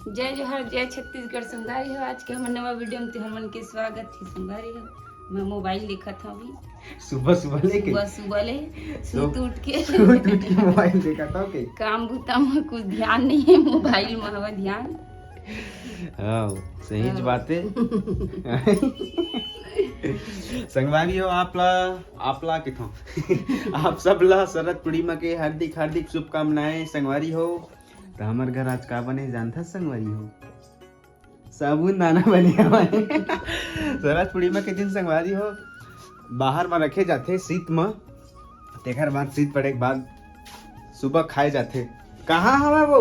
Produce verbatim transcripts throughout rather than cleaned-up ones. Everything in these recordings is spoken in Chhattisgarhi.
जय जोहार, जय छत्तीसगढ़ संगवारी हो। आज के हमर नवा वीडियो में तुहर मन के स्वागत हे संगवारी हो। मैं मोबाइल देखत हूँ अभी सुबह सुबह लेके। सुबह सुबह ले तो सूत उठ के सूत उठ के मोबाइल देखत हूँ के। काम बुता में कुछ ध्यान नहीं है, मोबाइल में हवा ध्यान। हाँ, सही हाँ। बात है। संगवारी हो, आप ला, आप ला किथों। आप सब ला शरद पूर्णिमा के हार्दिक हार्दिक शुभकामनाएं संगवारी हो। तो हमर घर आज का बने जानथा संगवारी हो? साबुन दाना बने हमारे। शरद पूर्णिमा के दिन संगवारी हो, बाहर में रखे जाथे शीत में, तेखर बाद शीत पड़े के बाद सुबह खाए जाथे। कहाँ हवा वो?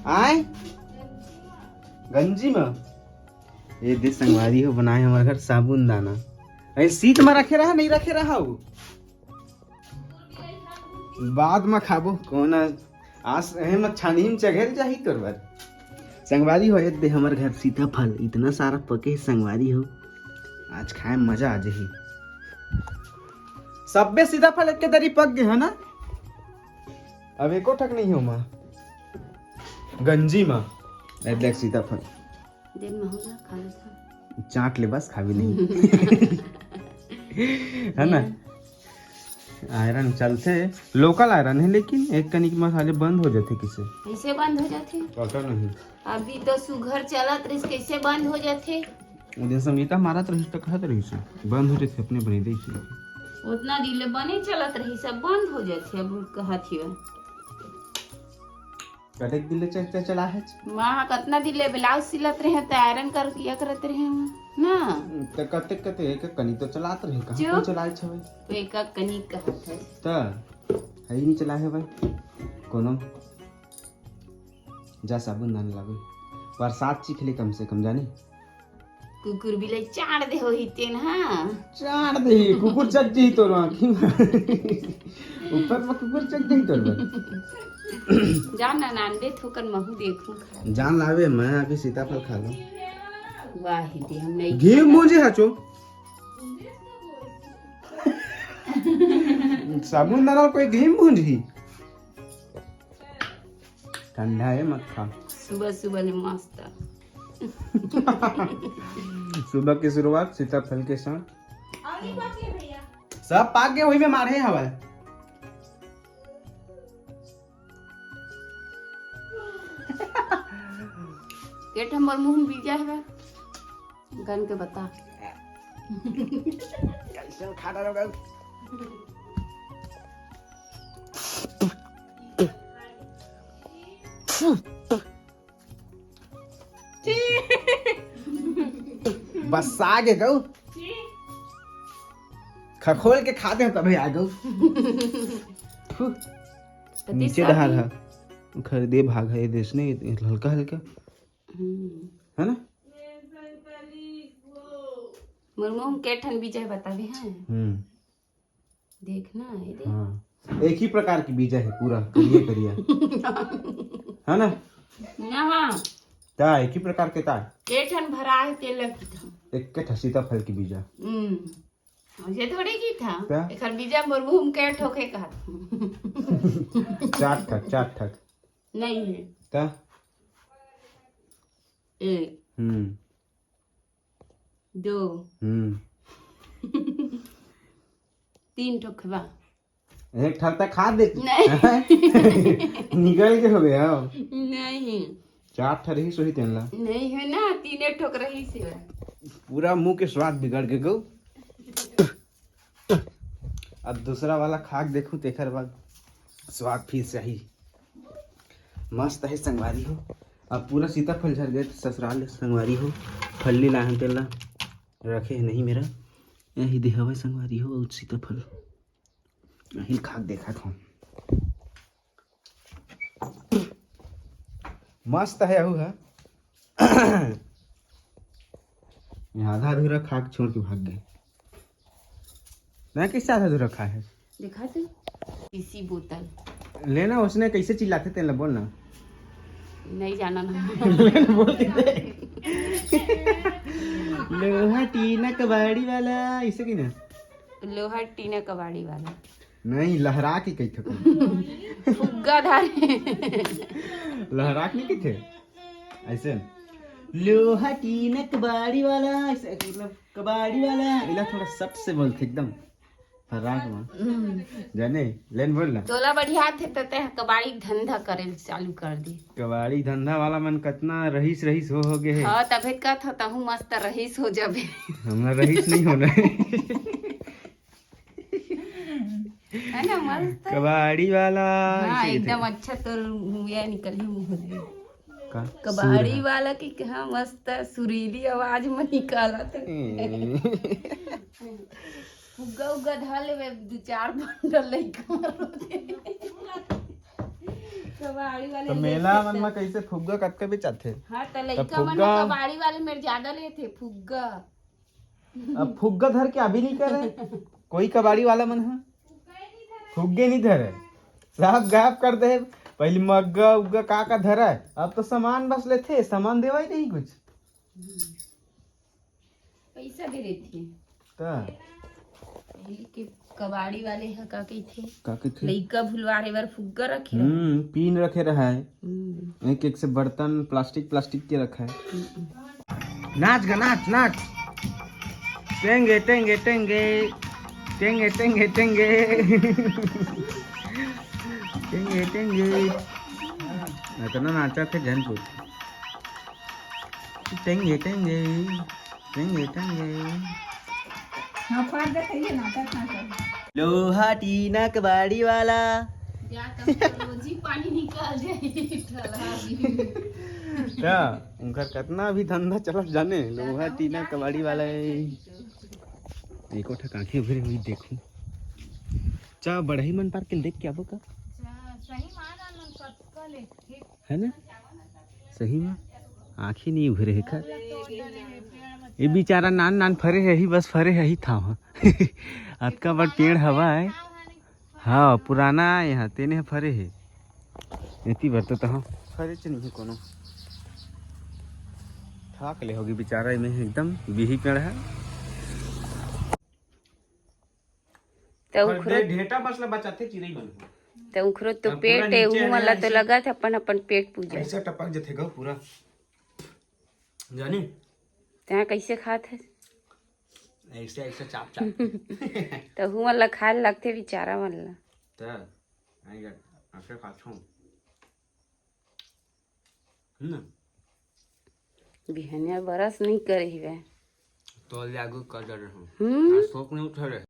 आए गंजी में। ये दे संगवारी हो बनाए हमारे घर साबुन दाना। अरे शीत में रखे रहा, नहीं रखे रहा वो? बाद में खाबो, कौन आस, एहे में छानी में चघेर जाही तोर बर। संगवारी हो, ये दे हमर घर सीताफल इतना सारा पके हे संगवारी हो, आज खाए में मजा आ जाही। सब्बे सीताफल एक दरी पक गए है ना, अब एको ठक नहीं हो माँ गंजी माँ। ए देख सीताफल। देख महू ला खा लेता। चाट ले बस, खावी नहीं। है ना? आयरन चलथे, लोकल आयरन है, लेकिन एक कनिक मसाले बंद हो जाथे किसे। कैसे बंद हो जाथे? पता नहीं। अभी तो सुघर चलत रहिस, कैसे बंद हो जाथे? वो दिन संगीता मारत रहिस त कहत रहिस, बंद हो जाथे अपने बने देश। उतना दिन ले बने चलत रहिस, अब बंद हो जाथे, अब कहत हियो। कतेक दिन ले चल, चल, चला है? माँ, कतना दिन ले ब्लाउज सिलत रहे, त आयरन कर किया करत रहे हूँ ना। त कतेक, कतेक एक कनी तो चलात रहे, कहाँ चुप। कोई चलाए छवे? तो एक कनी कहत है। त है ही नहीं चला है भाई कोनो। जा साबुन दाना लावे, बरसात चीख ले कम से कम, जाने। कुकुर बिलाई चाड़ दे होही तेन हा। चाड़ दे, कुकुर चट जही तोर आँखी में। ऊपर में कुकुर चट जही तोर बर। जान ना नान दे थोकन महू देखूं खा। जान लावे, मैं अभी सीताफल खा लूं। वाह ही दे, हम नहीं घी खाना। मुझे हचो। साबुन दाना कोई घी भूंज ही। ठंडा है, मत खा। सुबह सुबह ले मस्त। सुबह की शुरुआत सीताफल के साथ। सब पाक के वही में मारे हवा। के ठन मोर मुंह में बीजा हवे, गन के बता। कैसे खा डालो गल? बस आ गे गऊ। खखोल के खाते हैं तभी आ गऊ। फू। नीचे डहार है। खरीदे भाग है ये देश ने, ये हल्का हल्का। हम्म। है ना? मोर मुंह के ठन बीजा है, बता दे हैं। हम्म। देखना, ये देख। हाँ, एक ही प्रकार की बीजा है, पूरा करिया करिया। है ना? ना। ता एक ही प्रकार के ता। के ठन भरा है, तेल की था। एक के ठा सीताफल की बीजा। हम्म। ये थोड़ी की था। क्या? एकर बीजा मोर मुंह के ठोके का। चार ठक, चार ठक। नहीं है। ता? एक। हम्म। दो। हम्म। तीन ठो खेबा। एक ठक तक खा दे। नहीं। निकल के हो गया। नहीं। चार ठक रही सोही तेन ला। नहीं है ना, तीने ठोक रही से। पूरा मुंह के स्वाद बिगड़ के गो। अब दूसरा वाला खा के देखूं, तेकर बाद स्वाद फिर सही। मस्त है संगवारी हो। अब पूरा सीताफल झर गए ससुराल ले संगवारी हो। फल्ली लाहन तेला रखे है नहीं मेरा, यही दे हवय संगवारी हो। अउ सीताफल यही खा के देखत हूँ। मस्त है अहू है। ये आधा अधूरा खा के छोड़ के भाग गए। मैं किससे आधा अधूरा खाए है? देखा तू, इसी बोतल। लेना उसने कैसे चिल्लाते तेन ला बोल ना। नहीं जाना ना। लेना बोल के दे। लोहा टीना कबाड़ी वाला, इसे की ना? लोहा टीना कबाड़ी वाला। नहीं, लहरा के कहिथे। फुग्गा धारे। लहरा के नहीं कहिथे। ऐसे, लोहा टीना कबाड़ी वाला, ऐसे, मतलब, कबाड़ी वाला, इला थोड़ा सट से बोलथे एकदम। फर्राक में। हम्म। जाने, लेन बोल ना। तोला बढ़िया थे त ते कबाड़ी धंधा करे चालू कर दी। कबाड़ी धंधा वाला मन कतना रहीस रहीस हो हो गे हे। हाँ, तभे का था, तहू मस्त रहीस हो जाबे। हमरा रहीस नहीं होना है। है ना, मस्त। कबाड़ी वाला हाँ, ऐसे एकदम कहते। अच्छा तोर मुँह निकल ही मुँह से। का? कबाड़ी वाला की, हाँ, मस्त सुरीली आवाज में निकाला तो। ए। फुग्गा उग्गा धर लेबे, दू चार बंडल लइका मन रोथे। कबाड़ी वाले तो लइका मेला मन सब। में कैसे फुग्गा कतका बेचाथे? हाँ, तो तो लइका मन फुग्गा कबाड़ी वाले मेर ज्यादा लेथे फुग्गा। अब फुग्गा धर के अभी नहीं करे कोई कबाड़ी वाला मन ह। फुग्गे नहीं धरे, साफ गाफ कर दे। पहले मग्गा उग्गा का का धरा है, अब तो सामान बस लेथे, सामान देवा ही नहीं कुछ। पैसा दे देथे। का? पहले के कबाड़ी वाले ह का कहिथे? का कहिथे? लइका भुलवारे बर फुग्गा रखे रहे। हम्म, pin रखे रहा है। हम्म। एक एक से बर्तन plastic plastic के रखा है। हम्म। नाच गा, नाच, नाच। टेंगे, टेंगे, टेंगे। टेंगे, टेंगे, टेंगे। टेंगे, टेंगे। इतना नाचा थे झन पूछ। टेंगे, टेंगे। टेंगे, टेंगे। हाँ, फाड़ दे, सही है, नाटक ना कर। लोहा टीना कबाड़ी वाला। जा, तब तो रोजी पानी निकाल जाई, ठलहा जी। क्या? उनकर कितना भी धंधा चलत जाने, लोहा टीना कबाड़ी वाला है। एको ठक आंखें भरे हुई देखूं। चा बढ़ई मन पार के देख के आबो का? चा, सही माना मन कतका ले, ठीक। है ना? सही में आंखें नहीं उभरे हे कर। ये बेचारा नान नान फरे हे, ही बस फरे हे, ही था। अतका बड़ पेड़ हवा है। हाँ, पुराना आय हे, तेने ह फरे हे। एती बर तो तहाँ फरे च नहीं हे कोनो। थाक ले होगी बेचारा, एमे एकदम बिही पेड़ है। त पर उखरो, ढेटा बस ला बचाथे चिरई मन ह। त उखरो तो अब पूरा पेट है, नीचे उहू आने वाला तो ऐसे लगत हे अपन, अपन पेट पूजा। ऐसा टपक जथे गा पूरा। जानी? तैं कैसे खात है? ऐसे, ऐसे चाप, चाप। त उहू मन ला खाए लगथे बेचारा मन ला। त, आई गा, आखिर खात हूँ। हम्म। बिहनिया बरस नहीं करे हिवे। तो ले आगू कर जा रहे हूँ। हम्म। आज शौक नहीं उठा रहे।